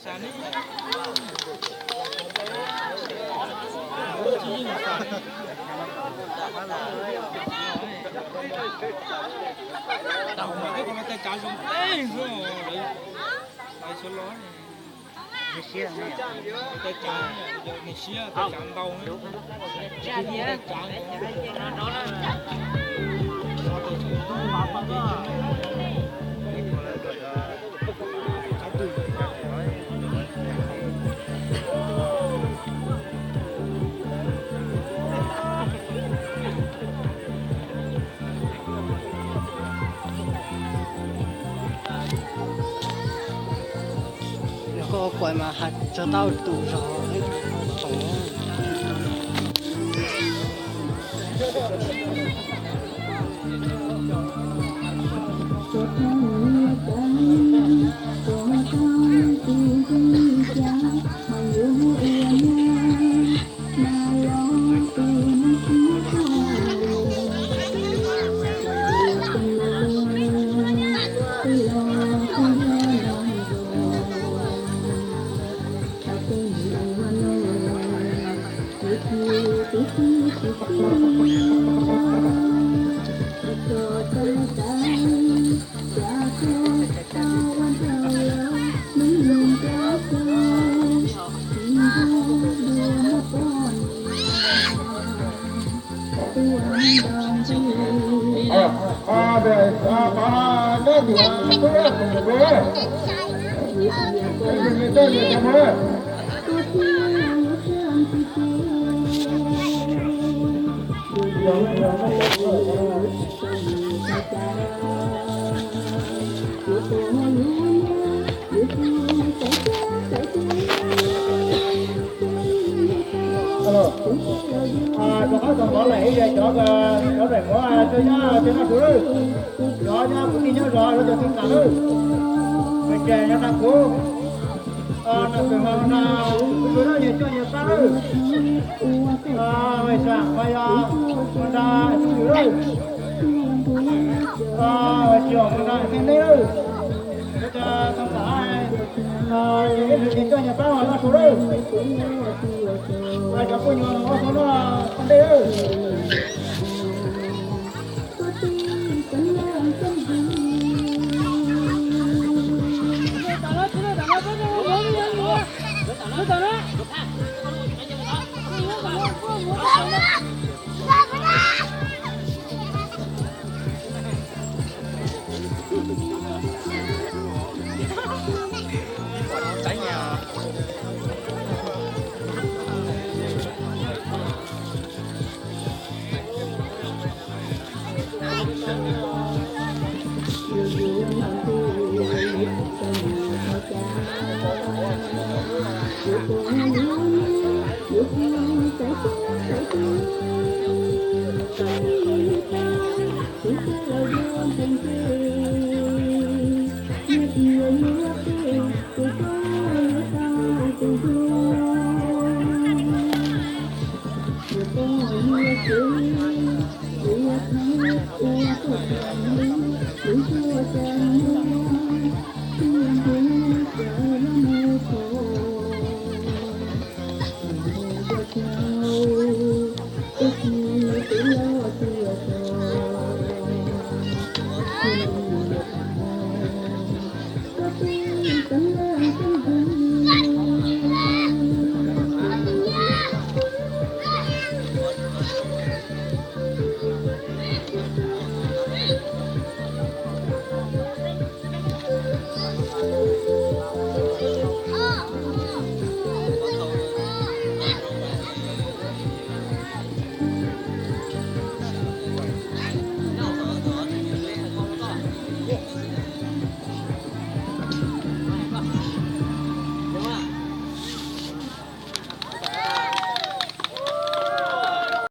Tau mas ib qho no tej tsav zoo teb xwb, lawv hais sawv los. Tej tsav, tej tsav ntau, tej tsav. Yog koj ua kuas mas has txog tau tus zog. Rov qab txog qhov lawm, cov, cov daim muav tso nyob tej noj su lawm, cov nyob kuv tij nyob zos lawv cov tij tam lawm, ces nyob nram kuv, nram pem mas nram kuv nyob nyias coj nyias pab lawm, sam mas yog nram tub lawm, tsis yog nram tej deb lawm, cov tij tam, ces ib txhia nyias coj nyias pab noj su lawm, cov poj niam noj su noj ntej lawm.